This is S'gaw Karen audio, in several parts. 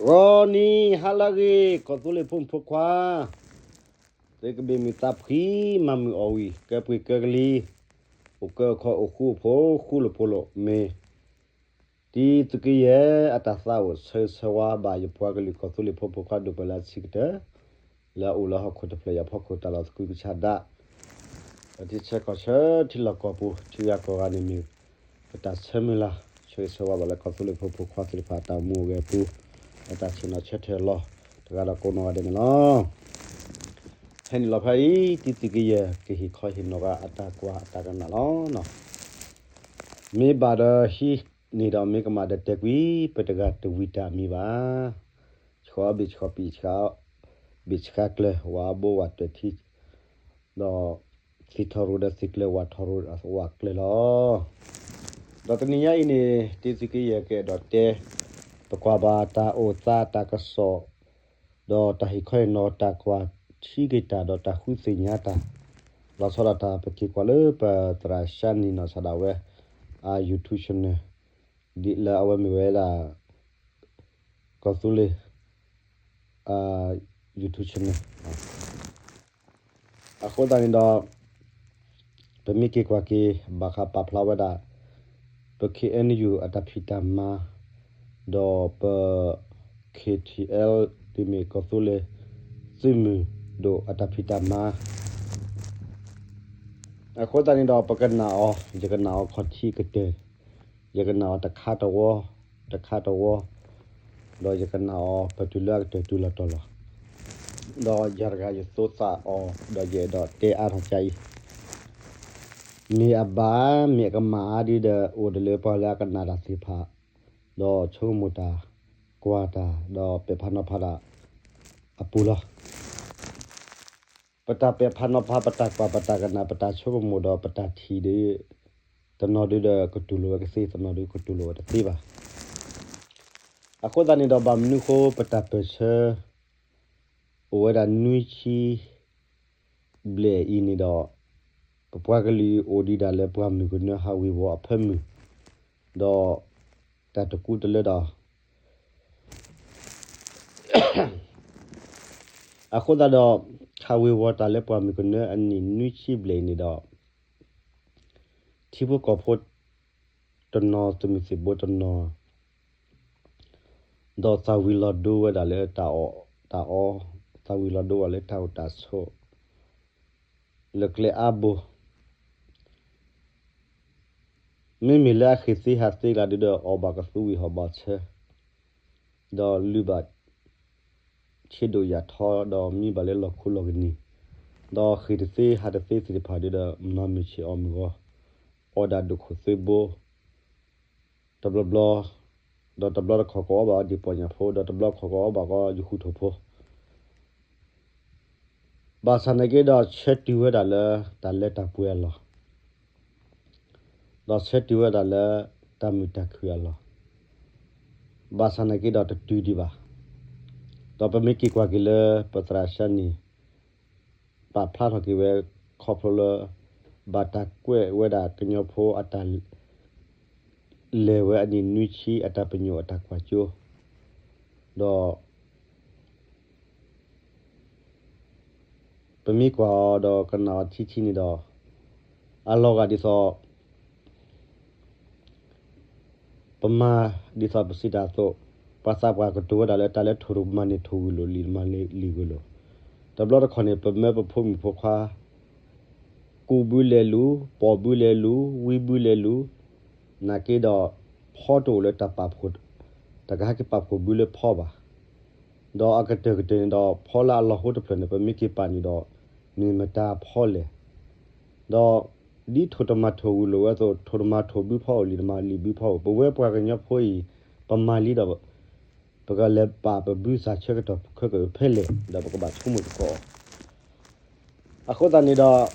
ဂီၤနံၤဟါလၢအဂ့ၤ ကီၢ်သူလ့ၤဖိမုၣ်ဖိခွါ, သုကဘ့ၣ်မုၢ်သးဖှံ မၤမုာ်အီၣ်ဝံၣ် ကၢပှ့ၤကၢကလံၤ, အိၣ်ကၢအိၣ်ခူအိၣ်ဖိဃူလိာ်ဖိးလိာ် မ့ၢ် တံသုးက့ယဲၢ်အတၢ်သးအိၣ်ဆၢဂ့ၤဆၢဝါဘၣ် ယပှၤကလုာ်ကီၢ်သူလ့ၤဖိမုၣ်ဖိခွါ ဒိၣ်ပၢလၢအဆံးကတၢၢ် လၢအအိၣ်လၢဟီၣ်ခိၣ်တဖျၢၣ်အံၤအဖီခိၣ် တၢ်လီၢ်သကုၤကဆးဒး ပထံဆၢကီၢ်ဆၢထံလီၢ်ကီၢ်ပူၤ ထံဂၤကီၢ်ဂၤန့ၣ်မ့ၢ် ပတၢ်ဆၢမုၢ်လၢ် ဆၢဂ့ၤဆၢဝါဘၣ်လၢကီၢ်သူလ့ၤဖိမုၣ်ဖိခွါသ့ၣ်တဖၣ် အတၢ်အိၣ်မူအိၣ်ဂဲၤအပူၤ အတၢ်ဆ့ၣ်နီၤဆၢထၢၣ်အလီၢ် တဂၤဒီးကိးနီၢ်ဂၤဒဲးန့ၣ်လီၤ. ဖဲန့ၣ်လီၤဖဲအံၤ တံသုးက့ယဲၢ် ကဟ့ၣ်ခီဟ့ၣ်နီၤဃာ်အတၢ်ကွၢ်အတၢ်ကနၣ်လီၤ. မ့ၢ်ဘၣ်ဒီးဟံးန့ၢ်ဒီး မ့ၢ်ကမၣ်ဒီးတဲကွံာ် ပတဂၤတဝံၤတၢ်အမံၤဘၣ်. ဆှီဘ့ၣ်ဆှီပံာ် ဘ့ၣ်ဆှါကျၢၤ ဝၤဘိဝၤတၢၢ်ထံ ဒီး သ့ၣ်ထီၣ်ရိၣ်ဒီးသ့ၣ်ကျၢၤ ဝၤထီၣ်ရိၣ်ဝၤကျၢၤလီၤ. ဒီးတနံၤညါအံၤန့ၣ် တံသုးက့ယဲၢ်ကအဲၣ်ဒိးတဲ ပကွၢ်ဘၣ်တၢ်အိၣ်သးတၢ်ကစီၣ် ဒီးတၢ်ဟ့ၣ်ခီဟ့ၣ်နီၤတၢ်ကွၢ်ထံက့ၤတၢ်ဒီးတၢ်ဃုသ့ၣ်ညါတၢ် လီၤဆီဒၣ်တၢ် ပက့ၤကွၢ်လၢပသရၣ်ၡါနံၣ်နီၢ်ဆၣ်ဒၣ်ဝဲ အ YouTube channel ဒ်လၢအဝဲမ့ၢ်ဝဲဒၣ် ကီၢ်သူလ့ၤ အ YouTube channel အဃိသတးန့ၣ်ဒီး ပမ့ၢ်က့ၤကွၢ်က့ၤ ဘၣ်ဃးပာ်ဖျါဝဲဒၣ် ပ ခ့ၣ်အဲၣ်ယူၣ် အတၢ်ဖံးတၢ်မၤ ဒီးပ ခ့ၣ်ထံၣ်အဲလ် ဒ်မ့ၢ်ကီၢ်သူလ့ၤ သုးမုၢ်ဒိၣ်အတၢ်ဖံးတၢ်မၤ အဃိသတးန့ၣ်ဒီး ပကနၣ်အီၤ ယကနၣ်အီၤခီၣ်ထံးကတၢၢ်, ယကနၣ်အီၤတခါတဝီ, တခါတဝီ, ဒီးယကနၣ်အီၤပတုၤလၢအကတၢၢ်တုၤလီၤတီၤလီၤ. ဒီးယၤတဂၤယသိသးအီၤ ဒီးယအဲၣ်ဒိးတဲအါထီၣ်ကါအံၤ, မ့ၢ်အဘၣ် မ့ၢ်အကမၣ်အါဒ်ဒီး အိၣ်ဒီးလၢပှၤလၢအကနၣ်တၢ်သ့ၣ်တဖၣ်, ဒီးဆိကမိၣ်တၢ်, ကွၢ်တၢ်, ဒီးပဲာ်ဖးနီၤဖးတၢ်, အပူၤလီၤ. ပတၢ်ပဲာ်ဖးနီၤဖး ပတၢ်ကွၢ် ပတၢ်ကနၣ် ပတၢ်ဆိကမိၣ်ဒီးပတၢ်ထံၣ်ဒီး တနီၤဒုဒီးကတူၢ်လိာ်ဝဲကသ့ တနီၤဒုကတူၢ်လိာ်ဝဲတသ့ဘၣ်. အဃိသတးန့ၣ်ဒီး ဘၣ်မနုၤဃိ ပတၢ်ပၢၢ်ဆၢ အိၣ်ဝဲဒၣ်နွံဆံ ဘျဲၣ်အံၤန့ၣ်ဒီး ပပှၤကလုာ်အိၣ်ဒံးဒၣ်လၢပှၢ်မုၢ်ကနၢဟးဝ့ၤဝီၤအဖၢမုၢ်, ဒီး တၢ်တကူတလၢဒီး အဃိသတးဒီး ဟးဝ့ၤဝီၤတၢ်လၢပှၢ်မုၢ်ကနၢအနံၣ်နွံဆံဘျဲၣ်အံၤန့ၣ်ဒီး ထံဖိကီၢ်ဖိ တနီၤ သုးမုၢ်သံၣ်ဘိတနီၤ ဒီးသးဝံၤလီၤဒိဝဲဒၣ်လၢတၢ်အီၣ်တၢ်အီ, သးဝံၤလီၤဒိဝဲလၢတၢ်အိၣ်တၢ်ဆိး လၢကျဲအါဘိ မ့မ့ၢ်လၢအဃ့ၢ်သ့ဟးသ့ကျါဒုဒီး အီၣ်ဘၣ်ကသူဝံၤဟီၣ်ဘၣ်ဆၢ, ဒီးလုၢ်ဘၣ်ဆ့ဒိၣ်ယာ်ထီ ဒီးမံဘၣ်လၢလီၢ်ခိလီၢ်ကနံၤ, ဒီးဃ့ၢ်တသ့ဟးတသ့သ့ၣ်တဖၣ်ဒုဒီး မၤမုာ်ဆ့ၣ်အီၣ်မုာ်ဂီၤ, အီၣ်ဒၣ်ဒိၣ်ခိၣ်သ့ဘိ တဘျီဘျီ, ဒီးတဘျီတခီၣ်ကအီၣ်ဘၣ်အီၤဒံးပီၢ်ညၣ်ဖိ, ဒီးတဘျီတခီၣ်ကအီၣ်ဘၣ်ကီးယဃုထၢၣ်ဖိ ဘၣ်ဆၣ်နာ်က့ဒီး ဆၢတုၤဝဲဒၣ်လၢတၢ်လၢတၢ်ပှဲၤအလီၢ်, ဒီးဆၢတုၤဝဲဒၣ်လၢတၢ်မုာ်တၢ်ခုၣ်အလီၢ်, ဘၣ်ဆၣ်နာ်က့ဒီးတတုၤဒံးဘၣ်. ဒီးပမ့ၢ်က့ၤကွၢ်က့ၤလၢပသရၣ်ၡါနံၣ် ပာ်ဖျါထီၣ်က့ၤဝဲ ခီဖျိလၢ ဘၣ်တၢ်ကွဲးဝဲဒၣ်ကညီဖိအတၢ် လဲၤဝဲအနံၣ်နွံဆံအတၢ်ပညိၣ်အတၢ်ကွၢ်စိ, ဒီး ပမ့ၢ်ကွၢ်အီၤဒီးကနၣ်အီၤထံထံန့ၣ်ဒီး အလီၤဂာ်ဒ်သိး ပမၤဒ်သိးပစံးတၢ်အသိး, ပှၤသးပှၢ်ကတိၤဝဲဒၣ်လၢတၢ်လၢထိၣ်တမၤန့ၣ်ထိၣ်ဂုၢ်လိာ် လံာ်တမၤန့ၣ်လံာ်ဂုၢ်လိာ်, တဘျီတခီၣ်န့ၣ် ပမၢပဖိမုၣ်ဖိခွါ ကူးဘုလဲၤလူၤ, ပိာ်ဘုလဲၤလူၤ, ဝံဘုလဲၤလူၤ, နာ်က့ဒီး ဖီတအိၣ်လၢတၢ်ပာ်ဖှိၣ်, တၢ်ကဟဲက့ၤပာ်ဖှိၣ်ဘုလၢဖီဘၣ်. ဒီးအကတၢၢ်ကတၢၢ်န့ၣ်ဒီး ဖီလၢအလီၢ်ဟိတဖျၢၣ်န့ၣ် ပမ့ၢ်က့ၤပာ်န့ၣ်ဒီး မ့ၢ်မတၤဖီလဲၣ်. ဒီးဒ်ထိၣ်တမၤထိၣ်ဂုၢ်လိာ်ဝဲအသိး ထိၣ်တမၤထိၣ်ဘုဖီအိၣ် လံာ်တမၤလံာ်ဘုဖီအိၣ် ပဝဲပှၤကညီဖိအံၤ ပမၤလံဒီး ပကလဲၤပာ်ပဘုသၣ်ဆၢကတီၢ်ခဲကအုးဖဲလဲၣ် ဒီးပကဘၣ်ဆိကမိၣ်သကိးအီၤ. အဃိသတးန့ၣ်ဒီး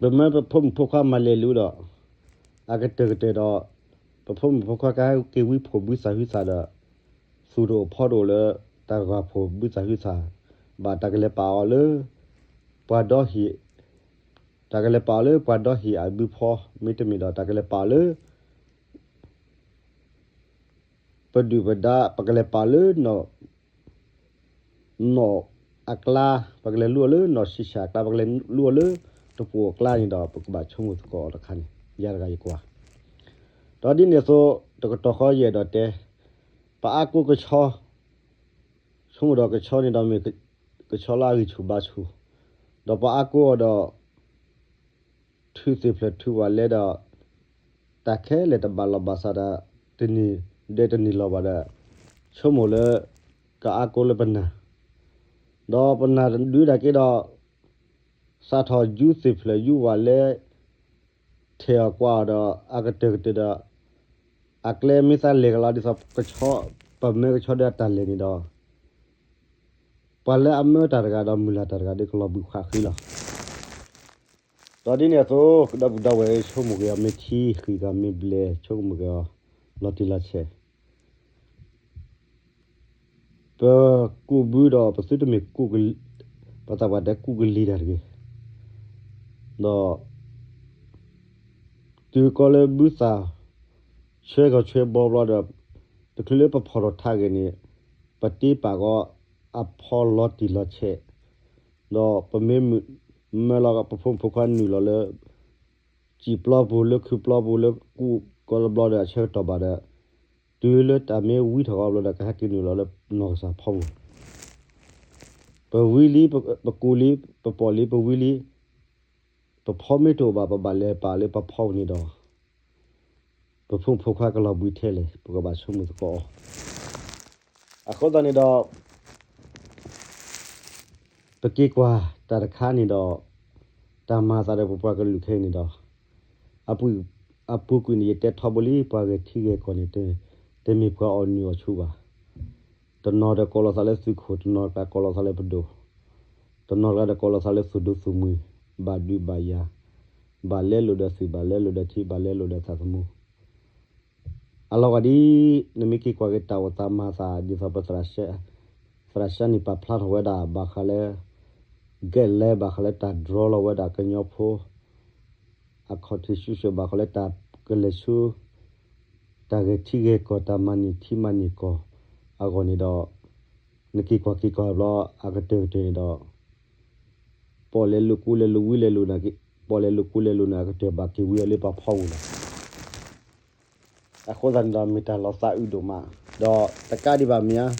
ပမၢပဖိမုၣ်ဖိခွါမၤလဲၤလူၤဒီး အကတၢၢ်ကတၢၢ်ဒီး ပဖိမုၣ်ဖိခွါကဟဲက့ၤဝံဖှိၣ်ဘုသၣ်ဟုသၣ်ဒီး သူၣ်တအိၣ်ဖီတအိၣ်လၢ တၢ်ဂၤဖှိၣ်ဘုသၣ်ဟုသၣ်, ဘၣ်တၢ်ကလဲၤပာ်အီၤလၢ ပှၤဒီဟံၣ်, တၢ်ကလဲၤပာ်အီၤလၢပှၤဒီဟံၣ်အဘုဖီ, မ့တမ့ၢ်ဒီးတၢ်ကလဲၤပာ်အီၤလၢ ပဒုၣ်ပဒါ ပကလဲၤပာ်လၢ နီၢ်အကျါ, ပကလဲၤလူအီၤလၢနီၢ်ဆံးဆးအကျါ, ပကလဲၤလူအီၤလၢတပူၤအကျါန့ၣ်ဒီး ပကဘၣ်ဆိကမိၣ်သကိးအီၤတခါန့ၣ် ယၤတဂၤယကွၢ်. ဒီးဒ်န့ၣ်အသိး တကတီၢ်ဃီယအဲၣ်ဒိးတဲ, ပအါကိကဆီ, ဆိကမိၣ်ဒီးကဆီန့ၣ်ဒီးမ့ၢ် ကဆီလၢအဂံၢ်ဆူၣ်ဘါဆူၣ်, ဒီးပှၤအါကိအီၤဒီး ထုးသ့ၣ်ဖျၢၣ်ထုးဝးလဲဒီး တၢ်ခဲလၢာ်တဘၣ်လီၢ်ဘၣ်စးဒီး တနံၤဒဲးတနံၤလီၤဘၣ်ဒီး ဆိကမိၣ်လၢ ကအါကိလၢပနၢ်, ဒီးပနၢ်ဒုးဒၣ်က့ဒီး စးထီၣ်ယူသ့ၣ်ဖျၢၣ်ယူဝးလဲ ထဲးအီၤကွၢ်အီၤဒီး အကတၢၢ်ကတၢၢ်ဒီး အကျဲမ့ၢ်သးလဲၤကလီၤဒ်သိး ပမၢကဆီဒီးအတၢ်လဲၤန့ၣ်ဒီး ပှၤလၢအမၢတၢ်တဂၤဒီးမုၢ်လၢ်တၢ်တဂၤဒီးကလီၤဘှံးဃာ်ဃံလီၤ. ဒီးဒ်န့ၣ်အသိး ကဒီပုၢ်ဒီဝဲၢ်ဆိကမိၣ်က့ၤအီၤ မ့ၢ်ထံဃံးကမ့ၢ်ဘျဲၣ် ဆိကမိၣ်က့ၤအီၤ လီၤတံၢ်လီၤဆဲး ပကူးဘုဒီးပသုတမ့ၢ်ကူးက, ပသးပှၢ်တဲကူးကလံၤတၢ်တဂ့ၤ, ဒီး တုၤကီးလၢဘုသၣ် ဆှဲကီၢ်ဆှဲဘီဘျီဒီး တချုးလၢပဖီၣ်ထီၣ်ထးဂ့ၤန့ၣ် ပတ့ပာ်ကီးအဖီလီၤတံၢ်လီၤဆဲး, ဒီးပမ့ၢ်မၢလီၤပဖိမုၣ်ဖိခွါနုာ်လီၤလၢ စံာ်ပျီပူၤလၢခုပျီပူၤလၢကူးကီးတဘျီဒီးအဆၢကတီၢ်ဘၣ်ဒီး တုၤလၢတၢ်မ့ၢ်ဝံထီၣ်ကီးဘျီဒီး ကဟဲက့ၤနုာ်လီၤလၢနီၢ်ကစၢ်ဖီပူၤ, ပဝံလံ, ပကူးလံ, ပပိာ်လံ, ပဝံလံ, ပဖီမ့ၢ်တအိၣ်ဘၣ် ပဘၣ်လဲၤပာ်လၢပဖီပူၤန့ၣ်ဒီး ပဖိမုၣ်ဖိခွါကလီၤဘှံးထဲလဲၣ် ပကဘၣ်ဆိကမိၣ်သကိးအီၤ. အဃိသတးန့ၣ်ဒီး ပက့ၤကွၢ်တၢ်တခါန့ၣ်ဒီး တၢ်မၤသးဒီးပပှၤကလုာ်ခဲအံၤန့ၣ်ဒီး အပူၤကွံာ်န့ၣ် ယတဲထီဘိလံ ပှၤဂဲၤထံဂဲၤကီၢ်န့ၣ် တမ့ၢ်ပှၤအီၣ်နုၢ်အီၣ်ဆူၣ်ဘၣ်. တနီၤဒီးကိးလီၤသးလၢသုးခိၣ်, တနီၤကျါကိးလီၤသးလၢပဒိၣ်, တနီၤကျါဒီးကိးလီၤသးလၢသုးဒူသုးမုၢ်, ဘၣ်ဒုးဘၣ်ယၤ, ဘၣ်လဲလိာ်ဒီးသုး, ဘၣ်လဲလိာ်ဒီးထံ, ဘၣ်လဲလိာ်ဒီးသးသမူ အလီၤဂာ်ဒ် နမ့ၢ်က့ၤကွၢ်က့ၤတၢ်အိၣ်သးမၤသး ဒ်သိးပသရၣ် သရၣ်ၡါန့ၣ် ပာ်ဖျါထီၣ်ဝဲဒၣ် ဘၣ်ဃးလၢ ကဲလဲၣ် ဘၣ်ဃးလၢတၢ်ဒြီလီၤဝဲဒၣ်ကညီဖိ အခီၣ်ထံးဆူၣ်ဆူၣ် ဘၣ်ဃးလၢတၢ်ကလဲၤဆူ တၢ်ဂဲၤထံဂဲၤကီၢ် တၢ်မၤန့ၢ်ထံမၤန့ၢ်ကီၢ်အဂီၢ်န့ၣ်ဒီး နက့ၤကွၢ်က့ၤကီၢ်ဘျီ အကတၢၢ်ကတၢၢ်န့ၣ်ဒီး ပီၣ်လဲၤလိာ်ကူလဲၤလိာ်ဝံလဲၤလိာ်န့ၣ် ပီၣ်လဲၤလိာ်ကူလဲၤလိာ်န့ၣ် အကတၢၢ်ဘၣ်က့ၤဝံအီၤလၢပှၤဖီပူၤလီၤ. အဃိသတးန့ၣ်ဒီး မ့ၢ်တၢ်လီၤသးအုးဒိၣ်မး, ဒီးတကးဒံးဘၣ်မ့ၢ်ဧါ,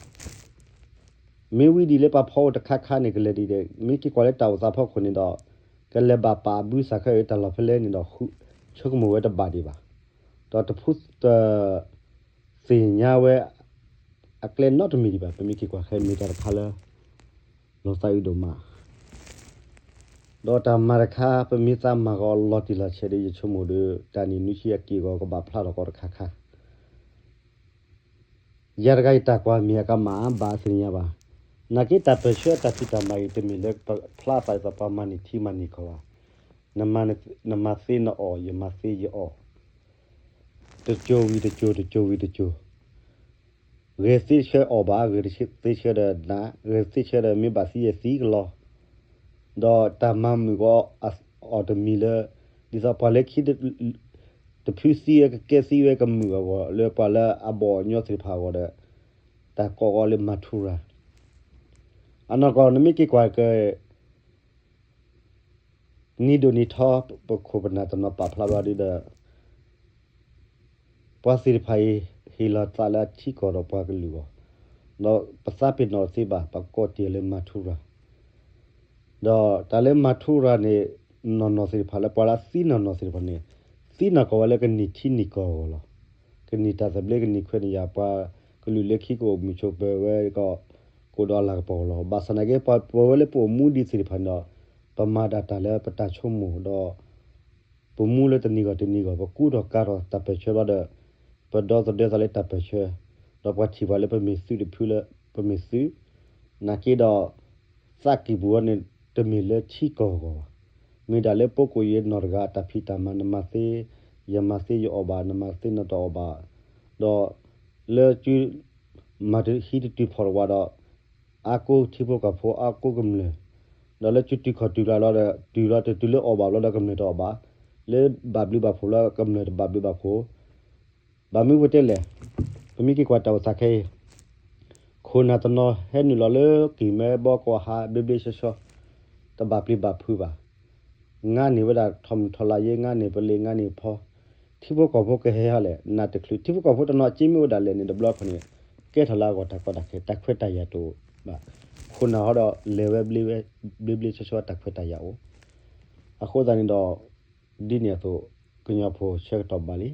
မ့ၢ်ဝံဒ်လၢပှၤဖီပူၤတခါခါန့ၣ် ကလဲၤဒ်လဲၣ်, မ့ၢ်က့ၤကွၢ်လၢတၢ်အိၣ်သးဖီခိၣ်န့ၣ်ဒီး ကလဲၤဘၣ်ပာ်အဘုသၣ်ခဲအံၤတၢ်လီၢ်ဖဲလဲၣ်န့ၣ်ဒီး ဆိကမိၣ်ဝဲတဘၣ်ဒံးဘၣ်, ဒီးတဖု တ သ့ၣ်ညါဝဲ အကျဲနီတမံၤဒံးဘၣ်. ပမ့ၢ်က့ၤကွၢ်ခဲအံၤ မ့ၢ်တၢ်တခါလၢ လီၤသးအုးဒိၣ်မး, ဒီးတၢ်မၤတခါ ပမ့ၢ်သးမၤကီးလီၤတံၢ်လီၤဆဲးဒီး ယဆိကမိၣ်ဒီး တၢ်န့ၣ်နွံဆံအက့ၢ်အဂီၤ ကဘၣ်ဖျါထီၣ်ကီးတခါခါ ယၤတဂၤယတၢ်ကွၢ်မ့ၢ်အကမၣ်ဘၣ်သ့ၣ်ညါဘၣ်. နာ်က့တၢ်ပၢၢ်ဆၢတၢ်ဖံးတၢ်မၤအံၤ တမ့ၢ်လၢပဖျါသးဒ်သိးပှၤမၤန့ၢ်ထံမၤန့ၢ်ကီၢ်ဘၣ်. နမၤသ့နအီၣ်, ယမၤသ့ယအီၣ်, တစိၤဝံၤတစိၤ, တစိၤဝံၤတစိၤ, ဂဲၤသ့ဆၢအီၣ်ဘၣ်, ဂဲၤသ့ဆၢဒီးနး, ဂဲၤသ့ဆၢဒီးမ့ၢ်ဘၣ်သံယဲၢ်သံကလီၤ ဒီးတၢ်မၤမုာ်ကအီၤတမံၤလၢ ဒ်သိးပှၤလၢခံ တဖုသံဝဲကကဲသံဝဲကမုာ်အဂီၢ် လၢပှၤလၢအဘီၣ်အညီသ့ၣ်တဖၣ်အဂီၢ်ဒီး တၢ်ကိးအီၤလၢမၤထူရၤ. အနီၢ်ကီၢ် နမ့ၢ်က့ၤကွၢ်က့ၤ နံၤဒိၣ်နံၤထီ ပခိၣ်ပနၢ်တနီၤပာ်ဖျါဘျီဒ်ဒီး ပှၤသ့ၣ်တဖၣ်အံၤ ဟ့ၣ်လီၤသးလၢအထံကီၢ်ဒီးပှၤကလုာ်အဂီၢ်, ဒီးပသးပ့ၤနီၣ်သ့ဘၣ် ပကိးတ့ၢ်လၢမၤထူရၤ, ဒီးတၢ်လၢမၤထူရၤန့ၣ် နီၢ်နီၢ်သ့ၣ်တဖၣ် လၢပှၤလၢအသံနီၢ်နီၢ်သ့ၣ်တဖၣ်န့ၣ် သံနီၢ်ကီၢ်ဝဲလၢကန့ၢ်ထံန့ၢ်ကီၢ်အဂီၢ်လီၤ. ကန့ၢ်တၢ်သဘျ့ ကန့ၢ်ခွဲးန့ၢ်ယာ် ပှၤကလုာ်လၢခံကအိၣ်မုာ်ဆိးပၢၤဝဲကီး ကအိၣ်ဒီးအလၤကပီၤလီၤ. ဘၣ်ဆၣ်သနာ်က့ ပဝဲလၢပအိၣ်မူဒံးသ့ၣ်တဖၣ်န့ၣ်ဒီး ပမၤဒၣ်တၢ်လၢပတၢ်ဆိကမိၣ်ဒီး ပမူလၢတနံၤဂီၢ်တနံၤဂီၢ် ပကူထီၣ်ကၤထီၣ်တၢ်ပၢၢ်ဆၢဘျီဒီး ပဒီသဒၢသးလၢတၢ်ပၢၢ်ဆၢ, ဒီးပှၤထံၣ်ပှၤလၢပမ့ၢ်သုးတဖုလၢ ပမ့ၢ်သုး, နာ်က့ဒီး သးကံၢ်ပူၤဝဲန့ၣ် တမ့ၢ်လၢထံကီၢ်အဂီၢ်ဘၣ်. မ့ၢ်ဒၣ်လၢပကိၣ်ယဲၢ်နီၢ်တဂၤတၢ်ဖံးတၢ်မၤ နမၤသ့, ယမၤသ့ယအီၣ်ဘၣ်, နမၤသ့နတအီၣ်ဘၣ်, ဒီး လၢ မၤတဟံးတတုၤဖီၣ်တဝးဒီး အါကိထံဖိကီၢ်ဖိ အါကိကမျၢၢ်, ဒီးလၢစုတုၤခီၣ်တုၤကျါလီၤဒီး တုၤလီၤတတုၤလၢအီၣ်ဘၣ်ဘျီဒီးကမျၢၢ်တအီၣ်ဘၣ်, လၢဘၣ်ဘျုးဘၣ်ဖှိၣ်လီၤကမျၢၢ်တဘၣ်ဘျုးဘၣ်ဖှိၣ်, ဘၣ်မနုၤပတဲလဲၣ်, ပမ့ၢ်က့ၤကွၢ်တၢ်အိၣ်သးခဲအံၤ, ခိၣ်နၢ်တနီၤဟဲနုာ်လီၤလၢကံၢ်မဲဘီကီၢ်ဟးဘျ့ဘျ့ဆှီဆှီ, တဘၣ်ပျံၤဘၣ်ဖုးဘၣ်. ငါန့ၢ်ဝဲဒၣ်ထီၣ်မုၢ်ထီၣ်လါယ့, ငါန့ၢ်ပလ့ၤ, ငါန့ၢ်ဖီ, ထံဖိကီၢ်ဖိကဟဲဟီလဲၣ်, နးတချုး ထံဖိကီၢ်ဖိတနီၤက့မ့ၢ်အိၣ်ဒၣ်လဲာ်န့ၣ် တဘျီခီန့ၣ် ကဲထီၣ်လၢအဂီၢ်တၢ်ကီတၢ်ခဲ တၢ်ခွဲးတၢ်ယာ်တအိၣ်ဘၣ်. ခိၣ်နၢ်ဟီဒီးလဲၤဝဲဘျ့ဝဲ, ဘျ့ဘျ့ဆှီဆှီတၢ်ခွဲးတၢ်ယာ်အိၣ်. အဃိသတးန့ၣ်ဒီး ဒ်န့ၣ်အသိး ကညီဖိဆၢကတီၢ်ဘၣ်လံ.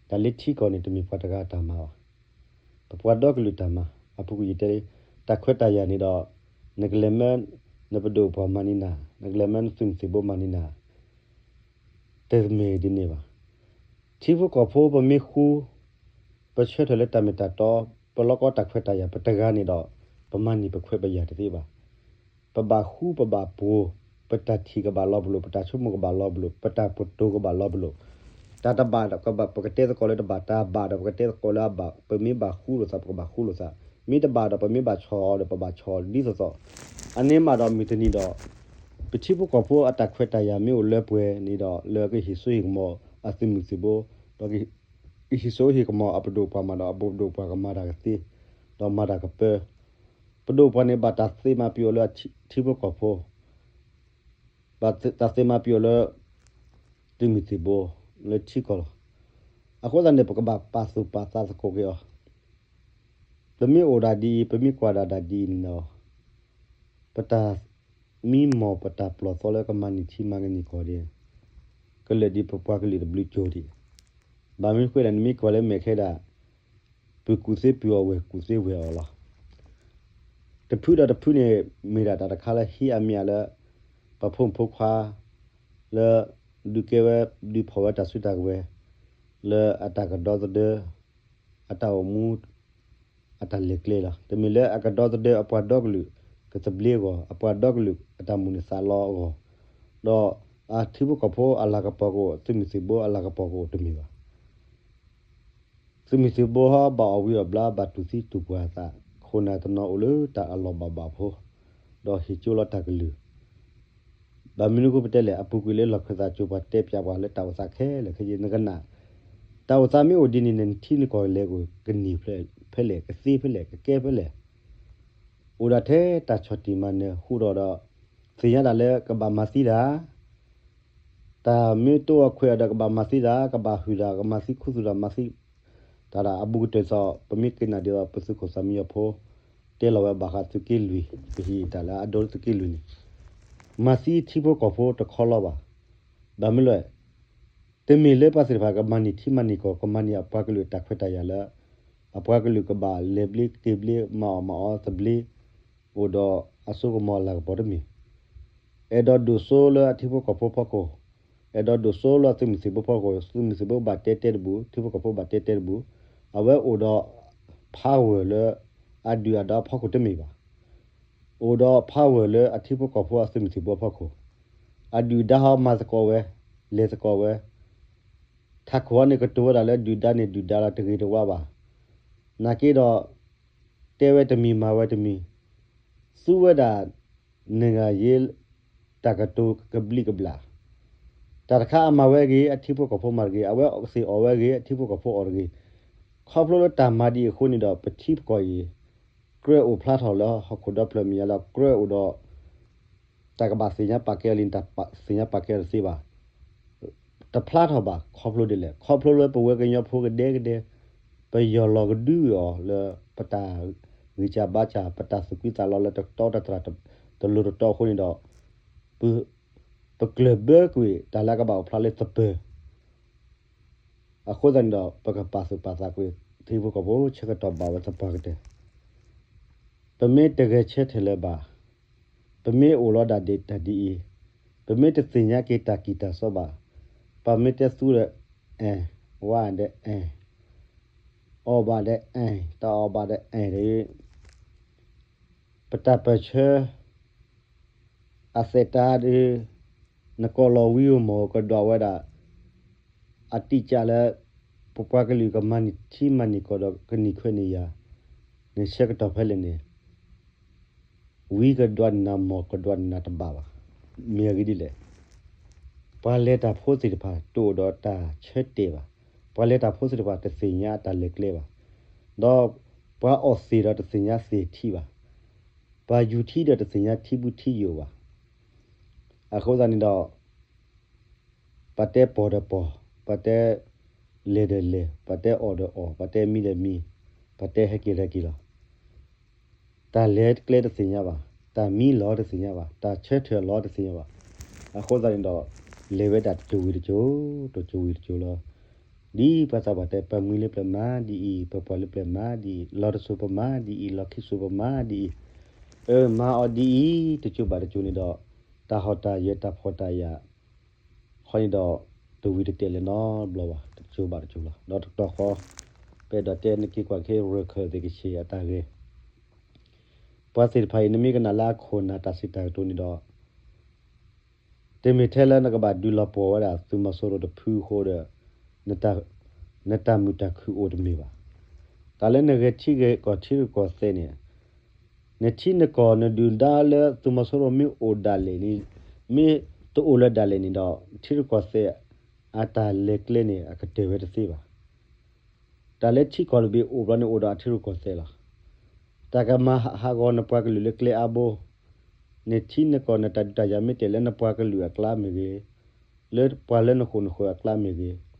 တၢ်လၢထံကီၢ်န့ၣ် တမ့ၢ်ပှၤတဂၤတၢ်မၤဘၣ်, ပပှၤဒီကလုာ်တၢ်မၤ. အပူၤကွံာ်ယတဲလံ, တၢ်ခွဲးတၢ်ယာ်န့ၣ်ဒီး နကလဲၤမၢ နပဒိၣ်ပှၢ်မၤန့ၢ်နၤ, နကလဲၤမၢနသုးမုၢ်သံၣ်ဘိမၤန့ၢ်နၤ တမ့ၢ်ဒ်န့ၣ်ဘၣ်. ထံဖိကီၢ်ဖိပမ့ၢ်ဃူ, ပဆၢထၢၣ်လၢတၢ်မ့ၢ်တၢ်တီ, ပလီၢ်ကီတၢ်ခွဲးတၢ်ယာ် ပတဂၤန့ၣ်ဒီး ပမၤန့ၢ်ပခွဲးပယာ်တသ့ဘၣ်. ပဘၣ်ဃူပဘၣ်ပှိၤ, ပတၢ်ထံၣ်ကဘၣ်လီၤပလိာ်, ပတၢ်ဆိကမိၣ်ကဘၣ်လီၤပလိာ်, ပတၢ်ပတိၤကဘၣ်လီၤပလိာ်. တၢ်တဘၣ်ဒီးပကတဲသကိးလၢတဘၣ်, တၢ်ဘၣ်ဒီးပကတဲသကိးလၢအဘၣ်, ပမ့ၢ်ဘၣ်ဃူလိာ်သး ပကဘၣ်ဃူလိာ်သး, မ့ၢ်တဘၣ်ဒီးပမ့ၢ်ဘၣ်ဆီၣ်အီၤဒီးပဘၣ်ဆီၣ်အီၤဒ်သိးသိး. အန့ၣ်မးဒီးမုၢ်တနံၤဒီး ပထံဖိကီၢ်ဖိအတၢ်ခွဲးတၢ်ယာ်မ့ၢ်အိၣ်လၢပှဲၤန့ၣ်ဒီး လၢကဟ့ၣ်စိဟ့ၣ်ကမီၤအသုးမုၢ်သံၣ်ဘိ, ဒီးကဟ့ၣ်စိဟ့ၣ်ကမီၤအပဒိၣ်ပှၢ်မးဒီး အပဒိၣ်ပှၢ်ကမၤတၢ်ကသ့, ဒီးမၤတၢ်ကပၢ ပဒိၣ်ပှၢ်န့ၣ်ဘၣ်တၢ်သ့မၤပျီၤလၢထံဖိကီၢ်ဖိ, ဘၣ်တၢ်သ့မၤပျီၤလၢ သုးမုၢ်သံၣ်ဘိ လၢထံကီၢ်လီၤ. အဃိသတးန့ၣ် ပကဘၣ်ပာ်သူၣ်ပာ်သးသကိးက့ၤအီၤ. ပမ့ၢ်အိၣ်ဒၣ်ဒ်အံၤ, ပမ့ၢ်ကွၢ်ဒၣ်ဒၣ်ဒ်အံၤန့ၣ်ဒီး ပတၢ်မံမီၢ်ပတၢ်ပျီၢ်သီလၢကမၤန့ၢ်ထံမၤန့ၢ်ကီၢ်ဒီး ကလၢာ်ဒ်ပပှၤကလုာ်တဘျုးကၠိၤဒံး. ဘၣ်မနုၤဃိလဲၣ် နမ့ၢ်ကွၢ်လၢမဲာ်ခဲဒၣ် ပုၢ်ကူၣ်သ့ပုၢ်အီၣ်ဝဲၢ်ကူၣ်သ့ဝဲၢ်အီၣ်လီၤ. တဖုဒီးတဖုန့ၣ် မ့ၢ်ဒၣ်တၢ်တခါလၢဟံးအမံၤအလၢ ပဖိမုၣ်ဖိခွါ လၢ ဒုးကဲဝဲ ဒုးဖီၣ်ဝဲတၢ်စုတၢ်ကဝဲၤ လၢအတၢ်ကဒီသဒၢ အတၢ်အိၣ်မူ အတၢ်လဲၤကျဲလီၤ. တမ့ၢ်လၢအကဒီသဒၢအပှၤဒီကလုာ်ကသဘျ့အဂီၢ်, အပှၤဒီကလုာ်အတၢ်မုၢ်လၢ်သးလီအဂီၢ်, ဒီးအထံဖိကီၢ်ဖိအလၤကပီၤကအိၣ်, သုးမုၢ်သံၣ်ဘိအလၤကပီၤကအိၣ်တမ့ၢ်ဘၣ်. သုးမုၢ်သံၣ်ဘိဟီ ဘၣ်အီၣ်ဝံၤအီၣ်ဘျါ ဘၣ်တူၢ်သံတူၢ်ပှၢ်အသး, ခိၣ်နၢ်တနီၤအိၣ်လၢတၢ်အလီၢ်ဘၣ်ဘၣ်ဖိ, ဒီးဟ့ၣ်ကၠိလီၤတၢ်ကလုၢ်. ဘၣ်မနုၤအဃိပတဲလဲၣ်, အပူၤကွံာ်လၢလီၢ်ခၢၣ်သးကၠိပှၤတဲပၠးပှၤလၢတၢ်အိၣ်သးခဲလၢာ်ခဲဆ့ နကနၣ်, တၢ်အိၣ်သးမ့ၢ်အိၣ်ဒ်န့ၣ်န့ၣ် နထံနကီၢ်လဲၤကနံၤဖဲလဲၣ်, ကသ့ဖဲလဲၣ်, ကကဲဖဲလဲၣ်. အိၣ်ဒၣ်ထဲတၢ်ဆီၣ်တံၢ်မၤနၢၤဃုာ်ဒီး သ့ၣ်ညါတၢ်လၢကဘၣ်မၤသံတၢ် တၢ်မ့ၢ်တိအီၣ်ခွဲးအီၤဒီးကဘၣ်မၤသံတၢ်, ကဘၣ်ဟုၣ်တၢ်, ကမၤသံခူသူၣ်ဒီးမၤသံတၢ်ဒၣ်အဘူးကတၢၢ်သီး, ပမ့ၢ်ကနၣ်ဒ်သိး ပသုးခိၣ်သးမံယီၤဖိ တဲလီၤဝဲဘၣ်ဃးသုးက့လွံၢ်, ပဟ့ၣ်တၢ်လၢအဒိသုးက့လွံၢ်န့ၣ်, မၤသံထံဖိကီၢ်ဖိတခီလီၤဘၣ်. ဘၣ်မနုၤလဲၣ်, တမ့ၢ်လၢပှၤသ့ၣ်တဖၣ်ကမၤန့ၢ်ထံမၤန့ၢ်ကီၢ်, ကမၤန့ၢ်အပှၤကလုာ်အတၢ်ခွဲးတၢ်ယာ်လၢ အပှၤကလုာ်ကဘၣ်လဲၤဘျ့က့ၤဘျ့ မၤအီၣ်မၤအီသဘျ့ အိၣ်ဒီးအစိကမီၤအလၤကပီၤတမ့ၢ်. အဲၣ်ဒိးဒိၣ်စိလၢအထံဖိကီၢ်ဖိဖီခိၣ်, အဲၣ်ဒိးဒိၣ်စိလၢအသုးမုၢ်သံၣ်ဘိဖီခိၣ်, သုးမုၢ်သံၣ်ဘိဘၣ်တဲတဲတဘူး, ထံဖိကီၢ်ဖိဘၣ်တဲတဲတဘူး, အဝဲအိၣ်ဒီး power လၢအဒုၣ်အဒါဖီခိၣ်တမ့ၢ်ဘၣ်. အိၣ်ဒီး power လၢအထံဖိကီၢ်ဖိအသုးမုၢ်သံၣ်ဘိဖီခိၣ်, အဒုၣ်အဒါဟီမၤသကိးဝဲ, လဲၤသကိးဝဲ, ထးခိၣ်ဟီန့ၣ်ကတိၤဝဲဒၣ်လၢဒုၣ်ဒါန့ၣ်ဒုၣ်ဒါလီၤတဂ့ၤတဝါဘၣ်. နာ်က့ဒီး တဲဝဲတမံၤမၤဝဲတမံၤ, သူဝဲဒၣ် နဂၤယ့ တၢ်ကတိၤကဘျံးကဘျၣ်, တၢ်တခါအမၤဝဲဂ့ၤ အထံဖိကီၢ်ဖိမၤတဂ့ၤ, အဝဲသ့ၣ်အီၣ်ဝဲဂ့ၤ အထံဖိကီၢ်ဖိအီၣ်တဂ့ၤ. ခီဖျိလၢတၢ်မၤဒ်အံၤအဃိန့ၣ်ဒီး ပထံပကီၢ်အံၤ ကြၢးအိၣ်ဖျါထီၣ်လၢဟီၣ်ခိၣ်ဒီဖျၢၣ်မ့ၢ်ယါလီၤ, ကြၢးအိၣ်ဒီး တၢ်ကဘၣ်သ့ၣ်ညါပာ်ကဲအီၤလံ, တၢ်သ့ၣ်ညါပာ်ကဲအီၤတသ့ဘၣ်. တဖျါထီၣ်ဘၣ် ခီဖျိဒ်လဲၣ်, ခီဖျိလၢပဝဲကညီဖိကဒဲကဒဲ ပယီၢ်လီၤကဒုအီၤလၢ ပတၢ်ဂံၢ်စၢ်ဘါစၢ် ပတၢ်သူၣ်ကံၢ်သးလီလၢတတီတတြၢ်တလိၤတတီအဃိန့ၣ်ဒီး ပကျၢၢ်ဘၢကွံာ်တၢ်လၢကဘၣ်အိၣ်ဖျါလၢသပၢၤ အဃိသတးန့ၣ်ဒီး ပကပာ်သူၣ်ပာ်သးကွံာ် ထံဖိကီၢ်ဖိဆၢကတီၢ်ဘၣ်ဝဲသပှၢ်ကတၢၢ်, ပမ့ၢ်တဂဲၤဆၢထၢၣ်လၢၤဘၣ်, ပမ့ၢ်အိၣ်လီၤဒၣ်ဒ်တၢ်ဒ်အံၤ, ပမ့ၢ်တသ့ၣ်ညါက့ၤတၢ်ကံၢ်တၢ်စီဘၣ်, ပမ့ၢ်တဲသူဒီးအဲၣ်, ဝါဒီးအဲၣ်, အီၣ်ဘၣ်ဒီးအဲၣ်, တၢ်အီၣ်ဘၣ်ဒီးအဲၣ်ဒီး ပတၢ်ပၢၢ်ဆၢ အသဲးတၢ်ဒီး နကိးလီၤဝံၤအမၢ်ကဒီးဝဲဒၣ် အတံာ်ကၢ်လၢ ပပှၤကလုာ်ကမၤန့ၢ်ထံမၤန့ၢ်ကီၢ်ဒီးကန့ၢ်ခွဲးန့ၢ်ယာ် နဆၢကတီၢ်ဖဲလဲၣ်န့ၣ် ဝံကဒွးန့ၢ်နၤ မၢ်ကဒွးန့ၢ်နၤတဘၣ်ဘၣ်. မ့ၢ်အဂ့ၢ်ဒ်လဲၣ်, ပှၤလဲၤတၢ်ဖိသ့ၣ်တဖၣ်တအိၣ်ဒီးတၢ်ဆၢတဲာ်ဘၣ်. ပှၤလဲၤတၢ်ဖိသ့ၣ်တဖၣ်တသ့ၣ်ညါအတၢ်လဲၤကျဲဘၣ်. ဒီးပှၤအီၣ်သ့ၣ်ဒီးတသ့ၣ်ညါသ့ၣ်ထံဘၣ်, ပှၤယူၤထံဒီးတသ့ၣ်ညါထံဘုထံယိာ်ဘၣ်. အဃိသတးန့ၣ်ဒီး ပှၤတဲပီၢ်ဒီးပီၢ်, ပှၤတဲလဲၤဒီးလဲၤ, ပှၤတဲအီၣ်ဒီးအီၣ်, ပှၤတဲမံဒီးမံ, ပှၤတဲဟဲက့ၤဒီးဟဲက့ၤလီၤ. တၢ်လဲၤကျဲတသ့ၣ်ညါဘၣ်, တၢ်မံလီၤတသ့ၣ်ညါဘၣ်, တၢ်ဆၢထၢၣ်လီၤတသ့ၣ်ညါဘၣ်. အဃိသတးန့ၣ်ဒီး လဲၤဝဲဒၣ်တစိၤဝံၤတစိၤ, တစိၤဝံၤတစိၤလီၤ. ဒ်ပှၤသးပှၢ်တဲ ပှၤမှံလၢပျၢၤမၤဒ်အံၤ, ပပှၤလၢပျၢၤမၤဒ်အံၤ, လီၤတစိၤပမၤဒ်အံၤ, လီၤခံစိၤပမၤဒ်အံၤ, အၢ မၤအီၤဒ်အံၤ တစိၤဘၣ်တစိၤန့ၣ်ဒီး တၢ်ဟီၣ်တၢ်ယၢၤတၢ်ဖှီၣ်တၢ်ယာ် ဃီန့ၣ်ဒီး တဝံၤတတဲာ်လၢၤနီတဘျီဘၣ်, တစိၤဘၣ်တစိၤလီၤ. ဒီးတကတီၢ်ဃီ ပအဲၣ်ဒိးတဲနက့ၤကွၢ်ခဲအံၤ ရၢၢ်ခၢၣ်သ့ၣ်ကဆ့ၣ်အတၢ်ဂ့ၢ်, ပှၤသ့ၣ်တဖၣ်အံၤ နမ့ၢ်ကနၣ်လၢအခိၣ်နၢ်တၢ်စံးတၢ်ကတိၤန့ၣ်ဒီး တမ့ၢ်ထဲလၢနကဘၣ်ဒုးလီၤပှီၢ်ဝဲဒၣ်သုးမီၤစိရိၤတဖုအဃိဒီး နတၢ်မုာ်တၢ်ခုၣ်အိၣ်တမ့ၢ်ဘၣ်. တၢ်လၢနဂဲၤထံဂဲၤကီၢ်ထံရူၢ်ကီၢ်သဲးန့ၣ် နထံနကီၢ်နဒုၣ်ဒါလၢသုးမီၤစိရိၤမ့ၢ်အိၣ်ဒၣ်လဲာ်န့ၣ်, မ့ၢ်တအိၣ်လၢၤဒၣ်လဲာ်န့ၣ်ဒီး ထံရူၢ်ကီၢ်သဲးအတၢ်လဲၤကျဲန့ၣ် အကတၢၢ်ဝဲတသ့ဘၣ်. တၢ်လၢထံကီၢ်တဘ့ၣ်အိၣ်ဘျီန့ၣ် အိၣ်ဒီးအထံရူၢ်ကီၢ်သဲးလီၤ. တၢ်ကမၤဟးဂီၤနပှၤကလုာ်လၢကျဲအါဘိ, နထံနကီၢ်နတၢ်ဒုးတၢ်ယၤမ့ၢ်တ့ၢ်လၢနပှၤကလုာ်အကျါမ့ၢ်ဂ့ၤ, လၢပှၤလၢနဃိာ်နဃၢၤအကျါမ့ၢ်ဂ့ၤ,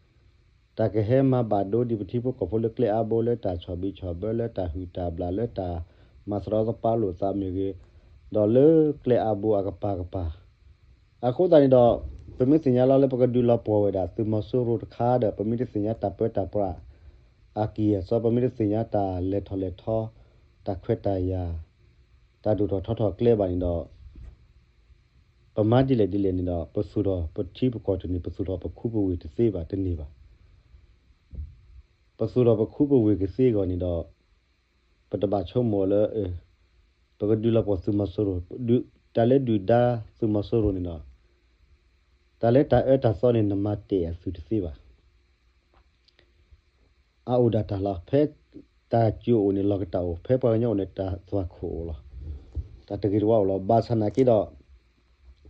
တၢ်ကဟဲမၤဘၣ်ဒိဒံးပထံဖိကီၢ်ဖိလၢကျဲအါဘိ လၢတၢ်ဆီၣ်ဘံၣ်ဆီၣ်ဘၢ လၢတၢ်ဟုၣ်တၢ်ဘျၣ် လၢတၢ်မၤသရီသပၤလိာ်သးမ့ၢ်ဂ့ၤ, ဒီးလၢကျဲအါဘိအကပၤကပၤ အဃိသတးန့ၣ်ဒီး ပမ့ၢ်သ့ၣ်ညါလီၤလၢပကဒုးလီၤပှီၢ်ဝဲဒၣ်သုးမီၤစိရိၤတခါဒီး ပမ့ၢ်တသ့ၣ်ညါတၢ်ပၢတၢ်ပြး အကံၢ်အစီ ပမ့ၢ်တသ့ၣ်ညါတၢ်လဲၤထီၣ်လဲၤထီ, တၢ်ခွဲးတၢ်ယာ်, တၢ်ဒိၣ်ထီၣ်ထီထီၣ်ကျဲဘၣ်န့ၣ်ဒီး ပမၤဒ်လဲၣ်ဒ်လဲၣ်န့ၣ်ဒီး ပသူၣ်ထီၣ်ပထံပကီၢ်တန့ၢ် ပသူၣ်ထီၣ်ပခူပဝ့ၢ်တသ့ဘၣ်တန့ၢ်ဘၣ်. ပသူၣ်ထီၣ်ပခူပဝ့ၢ်ကသ့အဂီၢ်န့ၣ်ဒီး ပတဘၣ်ဆိကမိၣ်လၢ ပကဒုးလီၤပှီၢ်သုးမီၤစိရိၤ, တၢ်လၢဒုၣ်ဒါသုးမီၤစိရိၤန့ၣ်ဒီး တၢ်လၢတၢ်အၢတၢ်သီန့ၣ် နမၤတဲာ်အသုးတသ့ဘၣ်. အအိၣ်ဒၣ်တၢ်လီၤ. ဖဲတၢ်စူၤအိၣ်န့ၣ် လီၢ်ကတၢ်အိၣ်, ဖဲပှၤကညီအိၣ်န့ၣ် တၢ်သွၣ်ခိၣ်အိၣ်လီၤ. တၢ်တဂ့ၤတဝါအိၣ်လီၤ. ဘၣ်ဆၣ်နာ်က့ဒီး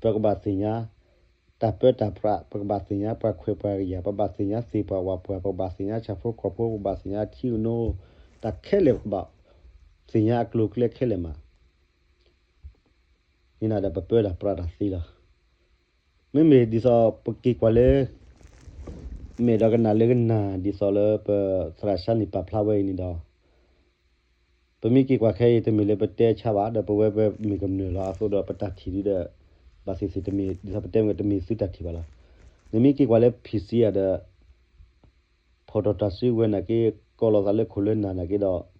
ပကဘၣ်သ့ၣ်ညါတၢ်ပၢတၢ်ပြး, ပကဘၣ်သ့ၣ်ညါပှၤခွဲးပှၤယာ်, ပဘၣ်သ့ၣ်ညါသ့ၣ်ပှၢ်ဝၣ်ပှၢ်, ပကဘၣ်သ့ၣ်ညါဆၣ်ဖိကီၢ်ဖိ, ပဘၣ်သ့ၣ်ညါထံကနိ, တၢ်ခဲလၢာ်ပကဘၣ်သ့ၣ်ညါအကျိၤအကျဲခဲလၢာ်မး န့ၣ်ဒီးပပၢတၢ်ပြးတၢ်သ့လီၤ. မ့မ့ၢ်ဒ်သိးပက့ၤကွၢ်လၢ မ့ၢ်ဒီးကနၣ်လၢကနၣ် ဒ်သိးလၢပသရၣ်စၢ်န့ၣ်ပာ်ဖျါဝဲအံၤန့ၣ်ဒီး ပမ့ၢ်က့ၤကွၢ်ခဲအံၤ တမ့ၢ်လၢပတဲဆါဘၣ် ဒီးပဝဲပမ့ၢ်ကမျၢၢ်လီၤ. အသိးဒီးပတၢ်ထံၣ်ဒုဒီး ဘၣ်သ့ၣ်သ့ၣ်တမ့ၢ် ဒ်သိးပတဲမ့ၢ်တမ့ၢ်သုတၢ်ထံၣ်ဘၣ်လီၤ. နမ့ၢ်က့ၤကွၢ်လၢ ဖံးစံယၤဒီး ဖီၣ်တီၣ်တၢ်စုကဝဲၤနာ်က့ ကိးလီၤသးလၢခိၣ်လၢနၢ်နာ်က့ဒီး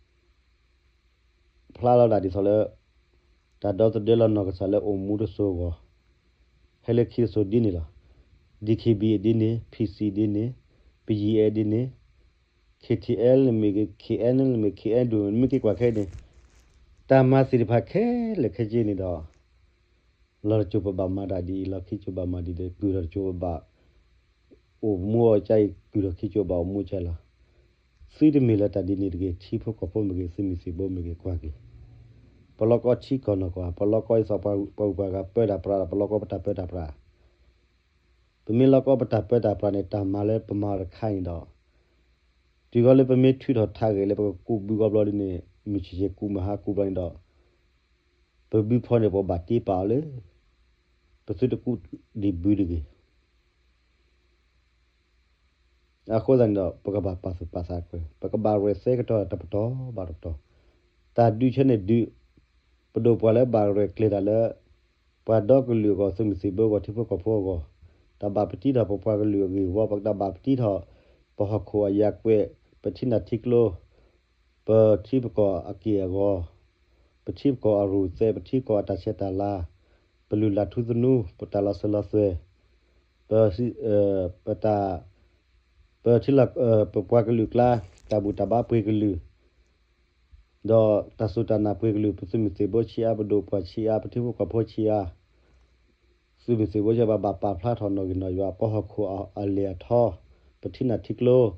ဖျါလီၤဒၣ်ဒ်သိးလၢ တၢ်ဒီသဒၢလီၤနီၢ်ကစၢ်လၢအိၣ်မူတစိၤအဂီၢ် ဟဲလၢခံတစိၤဒ်န့ၣ်လီၤ. ဒီး ခ့ဘံၣ် ဒ်န့ၣ်, ဖံးစံဒ်န့ၣ်, ပယံၤအဲၣ်ဒ်န့ၣ်, ခ့ထံအဲလ်မ့ၢ်ဂ့ၤ, ခ့အဲနလ်မ့ၢ်ဂ့ၤ, ခ့အဲဒိၣ် မ့ၢ်က့ၤကွၢ်ခဲအံၤန့ၣ် တၢ်မၤသ့ၣ်တဖၣ်ခဲလၢာ်ခဲဆ့န့ၣ်ဒီး လီၤတစိၤပဘၣ်မၤတၢ်ဒ်အံၤ, လီၤခံစိၤဘၣ်မၤဒ်ဒီး ကုၢ်ထီၣ်တစိၤပဘၣ်အိၣ်မူအီၤကအံၤ, ကုၢ်ထီၣ်ခံစိၤဘၣ်အိၣ်မူကလီၤ. သုတမ့ၢ်လၢတၢ်ဒ်န့ၣ်တဂ့ၤ, ထံဖိကီၢ်ဖိမ့ၢ်ဂ့ၤ, သုးမုၢ်သံၣ်ဘိမ့ၢ်ဂ့ၤ, ကွၢ်က့ၤ ပလီၢ်ကီထံကီၢ်နီၢ်ကီၢ်, ပလီၢ်ကီအသးပှၤဂုၤပှၤဂၤပၢတၢ်ပြးဒီး ပလီၢ်ကီပတၢ်ပၢတၢ်ပြး, ပမ့ၢ်လီၢ်ကီပတၢ်ပၢတၢ်ပြးန့ၣ် တၢ်မၤလၢပမၤတခါန့ၣ်ဒီး တုၤဃီလၢပမ့ၢ်ထုးထီၣ်ထးဂဲၤလၢပကကူးဘုဂီၢ်ဘျီဒ်န့ၣ် မုၢ်ဆ့ၣ်ဆ့ၣ်ကူးမုၢ်ဟါကူးဘျီန့ၣ်ဒီး ပဘုဖီန့ၣ် ပဘၣ်တ့ပာ်အီၤလၢ ပသုတကူးဒံးဘုတဂ့ၤ. အဃိသတးန့ၣ်ဒီး ပကဘၣ်ပာ်သူၣ်ပာ်သးကွဲး, ပကဘၣ်ရဲၣ်သဲကတီၤတပတီၢ်ဘၣ်တပတီၢ်, တၢ်ဒုးဆဲန့ၣ်ဒုး, ပဒိၣ်ပှၤလၢဘၣ်ရဲၣ်ကျဲၤတၢ်လၢ ပှၤဒီကလုာ်အဂီၢ်, သုးမုၢ်သံၣ်ဘိအဂီၢ်, ထံဖိကီၢ်ဖိအဂီၢ်, တၢ်ဘၣ်ပတံထီၣ်ပပှၤကလုာ်အဂ့ၢ်အဝီ, ပတၢ်ဘၣ်ပတံထီၣ် ပဟီၣ်ခိၣ်အယၤကွဲး, ပထံနၢ်ထံကျိ, ပထံပကီၢ်အက့ၢ်အဂီၤ, ပထံပကီၢ်အရူၢ်သဲး, ပထံပကီၢ်အတၢ်ဆဲးတၢ်လၤ, ပလုၢ်လၢ်ထူသနူ, ပတၢ်လီၤစၢၤလီၤသွဲၣ်, ပ ပတၢ် ပထံလီၤ ပပှၤကလုာ်ကျါ တၢ်ဘူၣ်တၢ်ဘါပှ့ၤကလုာ်, ဒီးတၢ်စူၢ်တၢ်နာ်ပှ့ၤကလုာ်, ပသုးမုၢ်သံၣ်ဘိဆံးအါ, ပဒိၣ်ပှၤဆံးအါ, ပထံဖိကီၢ်ဖိဆံးအါ, သုးမုၢ်သံၣ်ဘိဆံးဘၣ် ဘၣ်ပာ်ဖျါထီၣ်နီၣ်ဂံၢ်နီၣ်ယွၤ, ပဟီၣ်ခိၣ်အလဲၢ်အထီ, ပထံနၢ်ထံကျိ, တဆီဘၣ်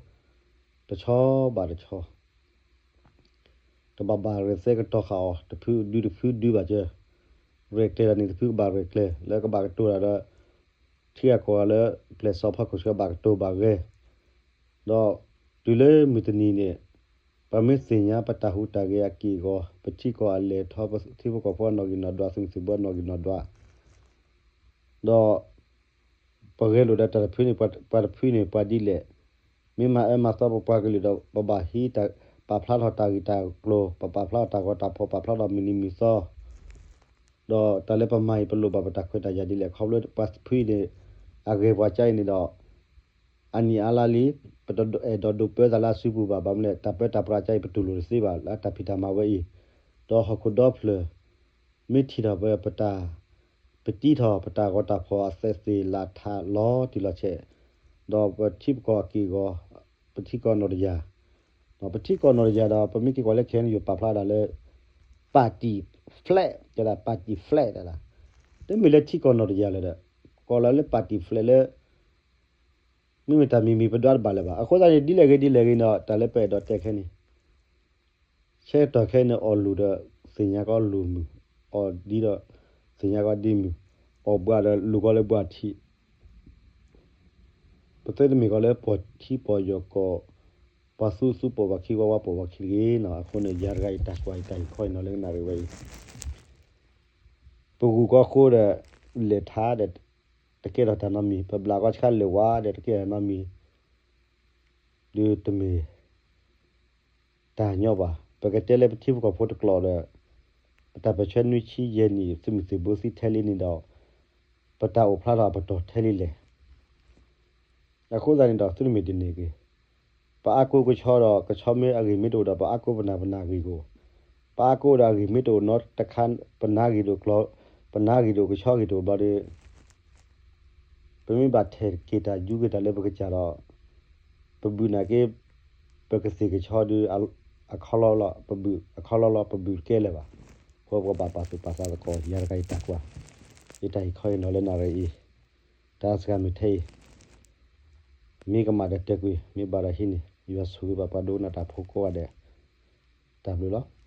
တဆီ တဘၣ်ဘၣ်ရဲၣ်သဲကတီၤဃာ်အီၤ, တဖုဒုတဖုဒုဘၣ်စၢၤ, ရဲၣ်ကျဲၤတၢ်န့ၣ် တဖုကဘၣ်ရဲၣ်ကျဲၤ, လၢကဘၣ်ကတိၤတၢ်ဒီး ထံဂၤကီၢ်ဂၤလၢ ကျဲးစၢးဖီခိၣ်စှၤဘၣ်ကတိၤဘၣ်ဂဲၤ, ဒီးတုၤလၢမုၢ်တနံၤန့ၣ် ပမ့ၢ်သ့ၣ်ညါပတၢ်ဟူးတၢ်ဂဲၤအက့ၢ်အဂီၤ, ပထံကီၢ်အလဲၤထီၣ်, ပထံဖိကီၢ်ဖိအနီၣ်ဂံၢ်နီၣ်ဒွး, သုးမုၢ်သံၣ်ဘိအနီၣ်ဂံၢ်နီၣ်ဒွး, ဒီး ပဂဲၤလိာ်ဒီးတၢ်တဖုန့ၣ်, ပှၤတဖုန့ၣ် ပှၤဒ်လဲၣ်, မ့ၢ်မၤအၢမၤသီပပှၤကလုာ်ဒီး ပဘၣ်ဟံး, ပာ်ဖျါထီၣ်တၢ်ဂ့ၢ်တၢ်ကျိၤ, ပပာ်ဖျါထီၣ်တၢ်ဂီၤတၢ်ဖီၣ်, ပာ်ဖျါထီၣ်မုၢ်နံၤမုၢ်သီ, ဒီးတၢ်လၢပမၤအံၤ ပလိၣ်ဘၣ်ပတၢ်ခွဲးတၢ်ယာ်ဒ်လဲၣ်, ခီဖျိပှၤတဖုအံၤန့ၣ် အဂဲၤပှၤကါအံၤန့ၣ်ဒီး အနံၣ်အါလါလံ, ပအဲၣ်ဒိးဒိးပၢသးလၢအစုပူၤဘၣ်, ဘၣ်မနုၤလဲၣ်, တၢ်ပၢတၢ်ပြးကါအံၤ ပတူၢ်လိာ်တသ့ဘၣ် လၢတၢ်ဖံးတၢ်မၤဝဲအံၤ, ဒီးဟီၣ်ခိၣ်ဒီဖျၢၣ် မ့ၢ်ထံၣ်ထီၣ်ပတၢ်, ပတံထီၣ်ပတၢ်ဂီၤတၢ်ဖီၣ်အသဲးသ့ၣ်လၢထးလီၤတံၢ်လီၤဆဲး, ဒီးပထံပကီၢ်အက့ၢ်အဂီၤ, ပထံကီၢ်နီၣ်တယၢ်, ပထံကီၢ်နီၣ်တယၢ်ဒီး ပမ့ၢ်က့ၤကွၢ်လၢ ခဲအံၤ ယပာ်ဖျါဒၣ်လၢ party flag, တဲဒၣ် party flag တဲဒၣ်, တမ့ၢ်လၢထံကီၢ်နီၣ်တယၢ်လၢၤဒီး ကိးလီၤလၢ party flag လၢ မ့မ့ၢ်တၢ်မံၤမံၤ ပဒွးတဘၣ်လၢၤဘၣ်. အဃိသတးန့ၣ် ဒ်လဲၣ်ဂ့ၤဒ်လဲၣ်ဂ့ၤန့ၣ်ဒီး တၢ်လၢပအဲၣ်ဒိးတဲခဲန့ၣ်, ဆၢကတီၢ်ခဲအံၤန့ၣ် အီၣ်လူၢ်ဒီးသ့ၣ်ညါကီးလူၢ်မုၢ်, အီၣ်ဒံဒီးသ့ၣ်ညါကီးဒံမုၢ်, အီၣ်ဘှးဒီးလူၤကီးလၢဘှးထံး, ပသုတမ့ၢ်ကီးလၢပှၤထံပှၤကီၢ်, ပှၤသူသူပိာ်ပှၤခံ ဝါဝါပိာ်ပှၤခံတဂ့ၤန့ၣ်. အဃိန့ၣ် ယၤတဂၤအံၤ တၢ်ကွၢ်အံၤ တၢ်အံၤခီအံၤန့ၣ် လၢနၣ်ရံၣ်ဝဲအံၤ ပဂုၢ်ကီၢ်ဃိဒီး လဲၤထါဒီး တကဲထီၣ်တၢ်နီတမံၤ, ပဘျးကီၢ်ဆှါလဲၤဝါဒီး တကဲထီၣ်နီတမံၤ, ဒုးတမ့ၢ်တၢ်ညီဘၣ်. ပကတဲလၢပထံဖိကီၢ်ဖိတကျိၤဒီး ပတၢ်ပၢၢ်ဆၢနွံဆံယဲၢ်နံၣ် သုးမုၢ်သံၣ်ဘိသံထဲလံန့ၣ်ဒီး ပတၢ်အိၣ်ဖျါထီၣ်အပတီၢ်ထဲလံလဲၣ်. အဃိသတးန့ၣ်ဒီး သုတမ့ၢ်ဒ်န့ၣ်တဂ့ၤ. ပအါကိးကဆီဒီး ကဆီမ့ၢ်အဂ့ၢ်မ့ၢ်တအိၣ်ဒီး ပအါကိးပနၢ် ပနၢ်ဂ့ၢ်ကအိၣ်, ပအါကိးဒီးအဂ့ၢ်မ့ၢ်တအိၣ်နီတခါ ပနၢ်ဂ့ၢ်တအိၣ်, ပနၢ်ဂ့ၢ်တအိၣ် ကဆီဂ့ၢ်တအိၣ်ဘျီဒီး ပမ့ၢ်ဘၣ်ထဲးက့ၤတၢ်ယူၤက့ၤတၢ်လၢပကစၢ်ဒီး ပဘုၣ်နာ်က့ ပကသ့ၣ်ကဆီဒီး အခီလီၤလီၤ ပဘုၣ်အခီလီၤလီၤ ပဘုၣ်တကဲလၢၤဘၣ်. အဃိပကဘၣ်ပာ်သူၣ်ပာ်သးသကိး ယၤတဂၤအံၤတၢ်ကွၢ်, ယတၢ်အံၤခီအံၤန့ၣ် လၢနၣ်ရံၣ်အံၤ တၢ်စှၤမုၢ်ထဲအံၤ မ့ၢ်ကမၣ်ဒီးတဲာ်ကွံာ်, မ့ၢ်ဘၣ်ဒီးဟံးန့ၢ်, ယွၤဆိၣ်ဂ့ၤဘၣ်ပှၤဒိကနၣ်တၢ်ဖိကိးဂၤဒဲး, တၢ်ဘျုးလီၤ.